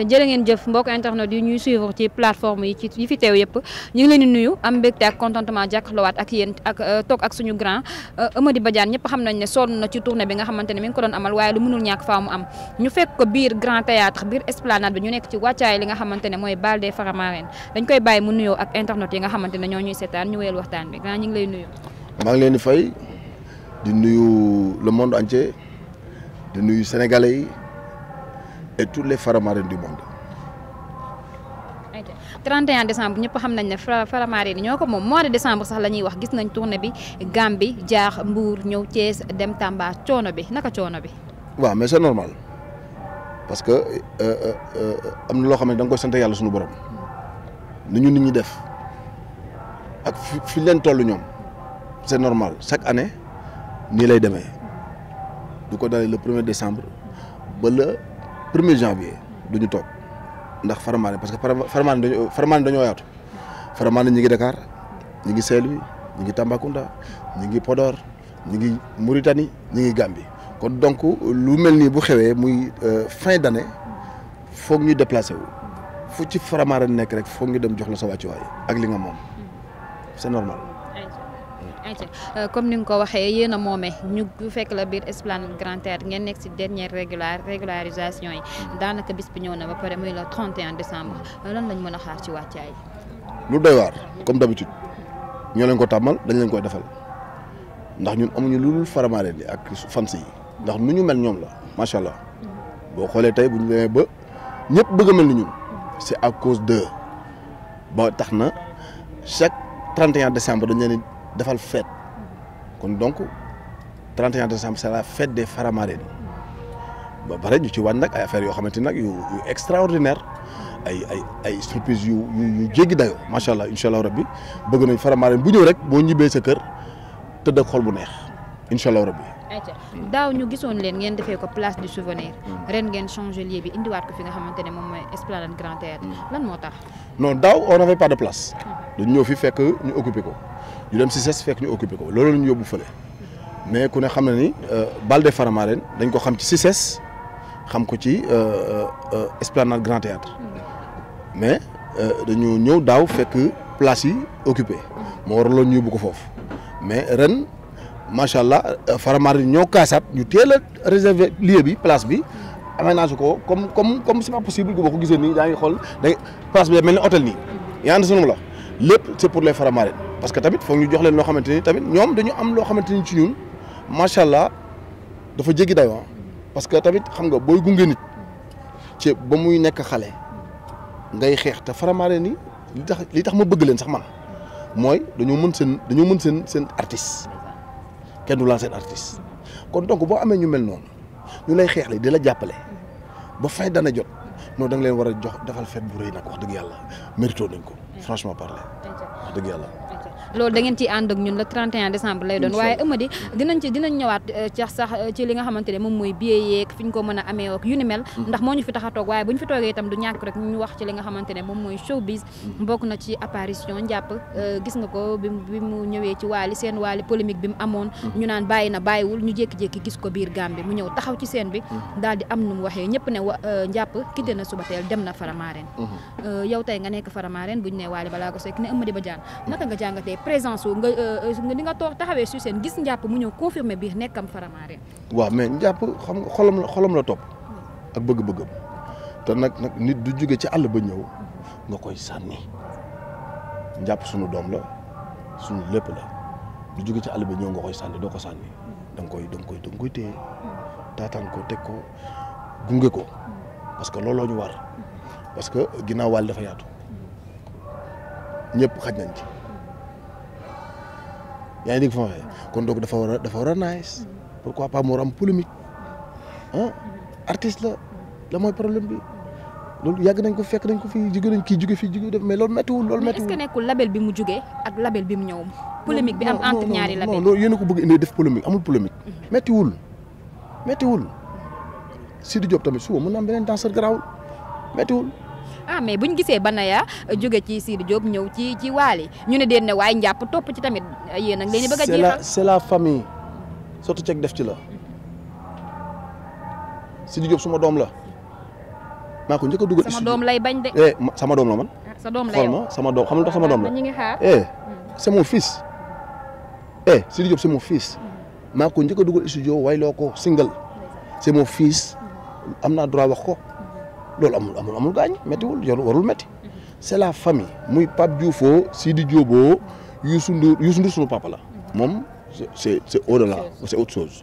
jërë ngeen jëf mbokk internet yi ñuy suivre ci plateforme yi fi teew yëpp ñu ngi leen di nuyu am mbégte ak contentement jàkkaarloowaat ak yéen ak toog ak suñu grand Eumeudi Badiane ñëpp xam nañ ne sonn na ci tournée bi nga xamante ne mi ngi ko doon amal waaye lu mënul ñàkk faa mu am ñu fekk ko biir grand théâtre biir esplanade bi ñu nekk ci wàccaay li nga xamante ne mooy bal des Faramareen dañ koy bàyyi mu nuyoo ak internet yi nga xamante ne ñoo ñuy seetaan ñu wéyal waxtaan bi grand ñu ngi lay nuyu. maa ngi leen di fay di nuyu le monde entier di nuyu sénégalais yi et tous les Faramareen du monde. 31 décembre ñëpp xam nañ ne Faramareen ñoo ko moom mois de décembre sax la ñuy wax gis nañ tournée bi Gambie jaar Mbour ñëw Thiès dem Tamba coono bi naka coono bi. waaw mais c'est normal parce que am na loo xam ne da nga koy sant yàlla suñu borom ni ñu nit ñi def ak fi leen toll ñoom c'est normal chaque année nii lay demee du ko dalee le 1er décembre ba le 1er janvier du ñu toog. ndax Faramareen parce que Faramareen dañoo yaatu Faramareen ñi ngi Dakar ñi ngi Saint-Louis ñi ngi Tambacounda ñi ngi Podor ñi ngi Mauritanie ñi ngi Gambie kon donc lu mel nii bu xewee muy fin d'année foog ñu déplacé wu fu ci Faramareen nekk rek foog ñu dem jox la sa wàccuwaay ak li nga moom c'est normal. comme ni nga ko waxee yéen a moome ñu fekk la biir esplanade Grand Théâtre ngeen nekk ci dernière régularisation yi daanaka bis bi ñëw na ba pare muy le 31 décembre lan lañ mën a xaar ci wàccaay. lu doy waar comme d'habitude ñoo leen ko tàmmal dañ leen koy defal ndax ñun amuñu lu dul Faramareen yi ak fans yi ndax nu ñu mel ñoom la macha allah boo xoolee tey bu ñu demee ba ñëpp bëgg a mel ni ñun c'est à cause de ba tax na chaque 31 décembre dañ leen defal fête kon donc 31 décembre c'est la fête des Faramareen ba pare ñu ci wàññi nag ay affaires yoo xamante nag yu extraordinaire ay surprise yu jéggi dayoo macha allah incha allah rabbi bëgg nañ Faramareen bu ñëw rek boo ñibbee sa kër tëdd ak xol bu neex incha allah rabbi. daaw ñu gisoon leen ngeen defee ko place du souvenir ren ngeen changé lieu bi indiwaat ko fi nga xamante ne moom mooy esplanade Grand Théâtre lan moo tax. non daaw on n'avait pas de place dañu ñëw fi fekk ñu occupé ko. ñu dem si ses fekk ñu occupé ko loolu la ñu yóbbu fële mais ku ne xam na ni bal des Faramareen dañ ko xam ci CICES xam ko ci esplanade Grand Théâtre mais dañu ñëw daaw fekk place yi occupé moo waral loolu ñu yóbbu ko foofu mais ren macha allah Faramareen ñoo kaasaat ñu teel a réserver lieu bi place bi aménagé ko comme c'est pas possible boo ko gisee nii daa ngi xool da place bi mel ni hôtel nii yaa ngi sunu la lépp c'est pour les Faramareen parce que tamit foog ñu jox leen loo xamante ni tamit ñoom dañu am loo xamante ni ci ñun macha allah dafa jéggi dayoo parce que tamit xam nga booy gunge nit ci ba muy nekk xale ngay xeex te Faramareen ni li tax ma bëgg leen sax man mooy dañoo mën seen artiste kenn du laal seen artiste kon donc boo amee ñu mel noonu ñu lay xeex la di la jàppale ba fay dana jot non da nga leen war a jox defal fête bu rëy nag wax dëgg yàlla mérito nañ ko franchement parler wax dëgg yàlla. loolu da ngeen ciy ànd ak ñun le 31 décembre lay doon waaye Eumeudi dinañ ñëwaat sax ci li nga xamante ne moom mooy billet yeeg fi ñu ko mën a amee ak yu ni mel ndax moo ñu fi tax a toog waaye bu ñu fi toogee itam du ñàkk rek ñu wax ci li nga xamante ne moom mooy showbiz bokk na ci apparition njàpp gis nga ko bi mu ñëwee ci waali seen waali polémique bi mu amoon ñu naan bàyyi na bàyyiwul ñu jékki-jékki gis ko biir Gambie mu ñëw taxaw ci scène bi daal di am nu mu waxee ñëpp ne njàpp quitté na Subatel dem na Faramareen yow tey nga nekk Faramareen bu ñu ne waali balaa ko sekk ne Eumeudi Badiane naka nga jàngatee présence nga di nga toog taxawee sur scène gis njàpp mu ñëw confirmer biir nekkam Faramareen. waaw mais njàpp xam nga xolam la topp ak bëgg-bëggam te nag nit du jóge ci àll ba ñëw nga koy sànni njàpp suñu doom la suñu lépp la du jóge ci àll ba ñëw nga koy sànni doo ko sànni da nga koy téye taataan ko teg ko gunge ko parce que looloo ñu war parce que ginnaaw wàll dafa yaatu ñëpp xaj nañ ci. yaa ngi dégg fa waxee kon donc dafa war a nice pourquoi pas moo am polémique artiste la mooy problème bi loolu yàgg nañ ko fekk nañ ko fii jóge nañ kii jóge fii jóge def mais loolu méttiwul mais est-ce que nekkul label bi mu jógee ak label bi mu ñëw polémique bi am entre ñaari label non loolu yéen a ko bëgg indi def polémique amul polémique méttiwul Sidi Diop tamit suba mën na am beneen danseur garaawul méttiwul mais buñ gisee Banaya jóge ci Sidi Diop ñëw ci Waly ñu ne ne waaye njàpp topp ci tamit yéen ak leen di bëgg a jeexal c'est la famille surtout ceeg def ci la Sidi Diop suma doom la maa ko njëkk a dugal. sama doom lay bañ de. sama doom la man. sa doom la xool ma sama doom xam nga sama doom la. ñu ngi xaar. c'est mon fils. Sidi Diop c'est mon fils. maa ko njëkk a dugal studio wayloo ko single. c'est mon fils. am naa droit wax ko. loolu amul gaañ méttiwul warul métti. c'est la famille muy Pape Dioufo Sidi Diop Youssou Ndour sunu papa la. moom c'est au-delà c'est autre chose.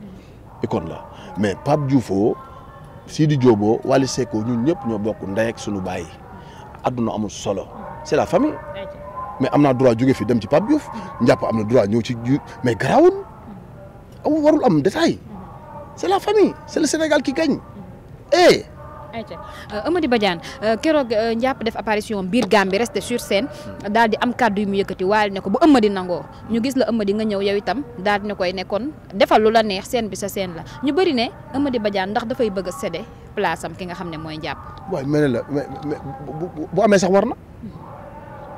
icône la mais Pape Dioufo Sidi Diop Wally Seck ñun ñëpp ñoo bokk ndey ak sunu baay. adduna amul solo c'est la famille. mais am naa droit jóge fi dem ci Pape Diouf. njàpp am na droit ñëw ci mais garaawul. warul am détail. c'est la famille c'est le Sénégal qui gagne. ayca Amady Badiane keroog njàpp def apparition biir Gambie resté sur scène daal di am kàddu yu mu yëkkati waaye ne ko bu Amady nangoo ñu gis la Amady nga ñëw yow itam daal di ne koy nekkoon defal lu la neex scène bi sa scène la ñu bëri ne Amady Badiane ndax dafay bëgg a céder place am ki nga xam ne mooy njàpp. waaw mel ne la mais bu amee sax war na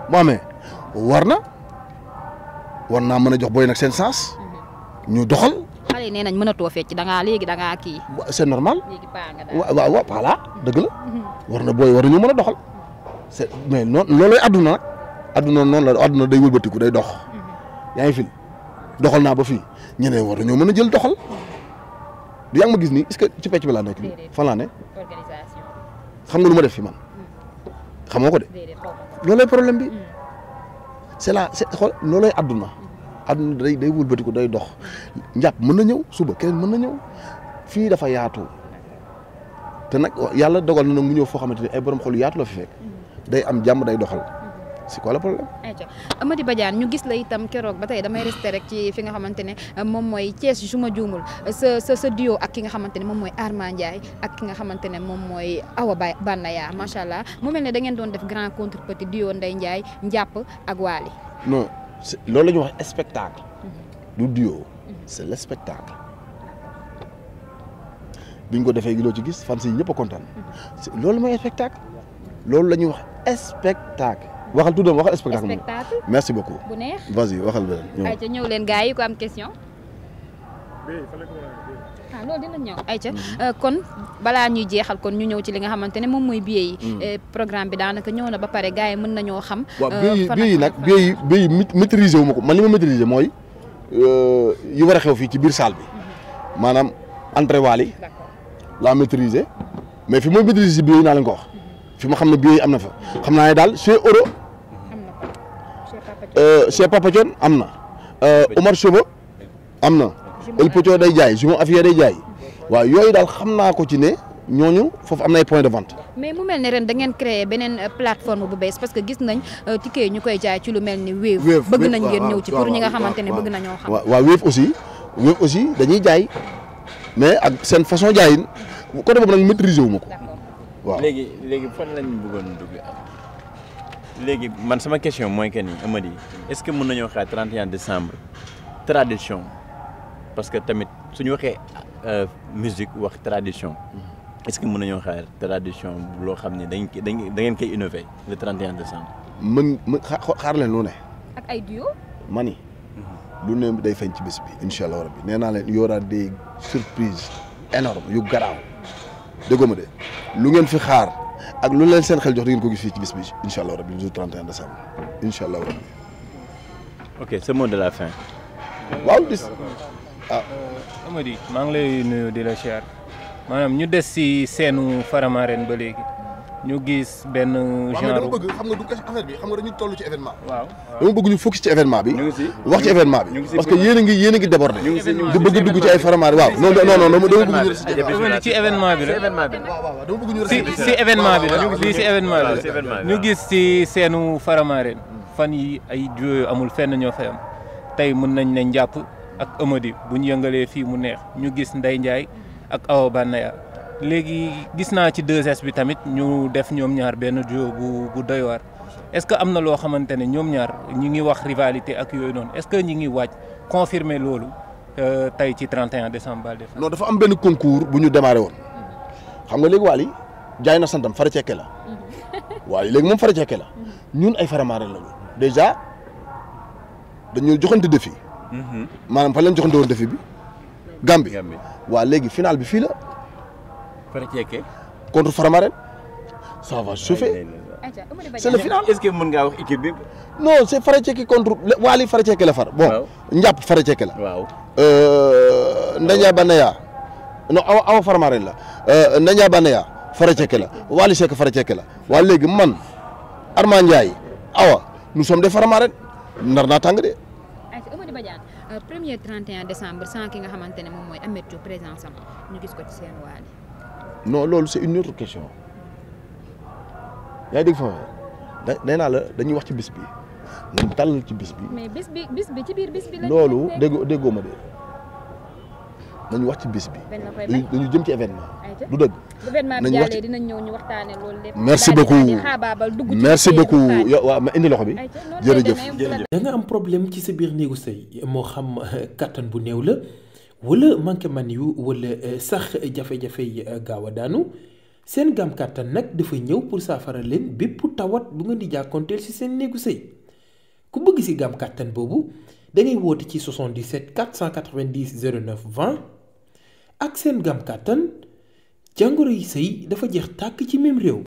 bu amee war naa mën a jox booy nag seen sens ñu doxal. xale yi nee nañ mënatoo fecc da ngaa kii. c'est normal. léegi paa nga daal waaw voilà dëgg la. war na booy war nañu mën a doxal. c'est mais noonu loolooy àdduna nag. àdduna noonu la àdduna day wëlbatiku day dox. yaa ngi fi doxal naa ba fii ñeneen war nañoo mën a jël doxal. du yaa ngi ma gis nii est-ce que ci pecc bi laa nekk nii fan laa ne. organisation. xam nga lu ma def fi man. xamoo ko de. loolooy problème bi. c'est xool loolooy àdduna. àdduna day wëlbatiku day dox njàpp mën na ñëw suba keneen mën na ñëw fii dafa yaatu te nag yàlla dogal na nag mu ñëw foo xamante ni ay borom xol yaatu la fi fekk day am jàmm day doxal c'est quoi le problème. Amady Badiane ñu gis la itam keroog ba tey damay rester rek ci fi nga xamante ne moom mooy Thiès su ma juumul sa duo ak ki nga xamante ne moom mooy Arma Ndiaye ak ki nga xamante ne moom mooy Awa Banaya macha allah mu mel ne da ngeen doon def grand contre petit duo Ndeye Ndiaye njàpp ak Wally. non loolu la ñuy wax spectacle. du duo c'est le spectacle. biñ ko defee loo ci gis fan si ñëpp a kontaan. loolu mooy spectacle. loolu la ñuy wax spectacle. waxal tuddam waxal spectacle. spectacle merci beaucoup. bu neex vas-y waxal beneen. ayca ñëw leen gars yi ko am question. loolu dina ñëw ayca kon balaa ñuy jeexal kon ñu ñëw ci li nga xamante ne moom mooy billet yi. programme bi daanaka ñëw na ba pare gars yi mën nañoo xam. waaw billet yi nag billet yi maîtriser wu ma ko man li ma maîtriser mooy yi war a xew fii ci biir salle bi maanaam entrée Wally la maîtriser mais fi mooy maîtriser si billet yi naa leen ko wax fi ma xam ne billet yi am na fa xam naa ne daal chez Euro chez Papa Thione am na Omar Chauva am na. El Pocho day jaay Jumo Afia day jaay waaw yooyu daal xam naa ko ci ne ñooñu foofu am na ay points de vente. mais mu mel ne ren da ngeen créer beneen plateforme bu bees parce que gis nañ ticket yi ñu koy jaay ci lu mel ni Wave. bëgg nañ ngeen ñëw ci pour ñi nga xamante ne bëgg nañoo xam. waaw Wave aussi dañuy jaay mais ak seen façon jaayin côté boobu nag maîtriser wu ma ko. waaw léegi fan lañ bëggoon dugg léegi man sama question mooy que ni Amady est-ce que mën nañoo xaar 31 décembre tradition. parce que tamit suñu waxee musique wax tradition est-ce que mën nañoo xaar tradition loo xam ne da ngeen koy innover le 31 décembre. mën xaar leen lu ne. ak ay duo. mani lu ne day feeñ ci bés bi incha allah rabbi nee naa leen y aura des surprises énormes yu garaaw déggoo ma de lu ngeen fi xaar ak lu leen seen xel jox da ngeen ko gis fii ci bés bi incha allah rabbi le jour 31 décembre incha allah rabbi. ok ce mot de la fin. waaw Amady maa ngi lay nuyu di la siyaar maanaam ñu des si seenu Faramareen ba léegi ñu gis benn genre. dama bëgg xam nga du affaire bi xam nga dañu toll ci événement. waaw dama bëgg ñu focus ci événement bi. wax ci événement bi. parce que yéen a ngi débordé. du bëgg dugg ci ay Faramareen waaw. non dama bëgg ñu ci événement bi la. dama bëgg ñu si événement bi la lii si événement bi la ñu gis si seenu Faramareen fan yi ay duo amul fenn ñoo fay am tey mën nañ ne njàpp ak Amady bu ñu yëngalee fii mu neex ñu gis Ndeye Ndiaye ak Awa Banaya léegi gis naa ci 2S bi tamit ñu def ñoom ñaar benn duo bu doy waar est-ce que am na loo xamante ne ñoom ñaar ñi ngi wax rivalité ak yooyu noonu est-ce que ñi ngi waaj confirmer loolu tey ci 31 décembre Balde. non dafa am benn concours bu ñu démarré woon xam nga léegi Wally jaay na santam fara cekke la Wally léegi moom fara cekke la ñun ay Faramareen lañu déjà dañu joxante défi. maanaam fa leen joxante woon défi bi Gambie waa léegi final bi fii la Fara Cekke contre Faramareen ça va chauffer. ayca Amady c'est le Badiane final. est-ce que mën ngaa wax équipe bi. non c'est Fara Cekki contre Wali Fara Cekki la far. bon waaw Ndiap Fara Cekki la. waaw. Ndandia Banaya non awa Faramaren la Ndandia Banaya Fara Cekki la Wali Seck Fara Cekki la waa léegi man Armand Ndiaye awa nous sommes des Faramaren nar naa tàng de. ayca Amady Badiane premier 31 décembre sans ki nga xamante ne moom mooy Ameth Thiou présence am ñu gis ko ci seen Wally. non loolu c'est une autre question yaa ngi dégg foofu nee naa la dañuy wax ci bis bi nañ tàllal ci bis bi. mais bis bi ci biir bis bi lañ loolu déggoo ma de nañu wax ci bis bi. dañ la koy may dañu jëm ci événement. ayca du dëgg. événement bi nañu wax jàllee dinañ ñëw ñu waxtaanee loolu lépp. merci daal di beaucoup xaabaabal dugg ci merci biir beaucoup waxtaan. yow waaw ma indi loxo bi. ayca noonu lay jërëjëf demee. da nga am problème ci sa biir néegu sëy moo xam kàttan bu néew la wala manqué man yu wala sax jafe-jafe yi gaaw a daanu seen gaam kàttan nag dafa ñëw pour saafara leen bépp tawat bu ngeen di jàkkoonteel ci seen néegu sëy ku bëgg ci gaam kàttan boobu da ngay woote ci 77 490 09 20 ak seen gaam kàttan jàngoro yi sëy dafa jeex tàkk ci même réew.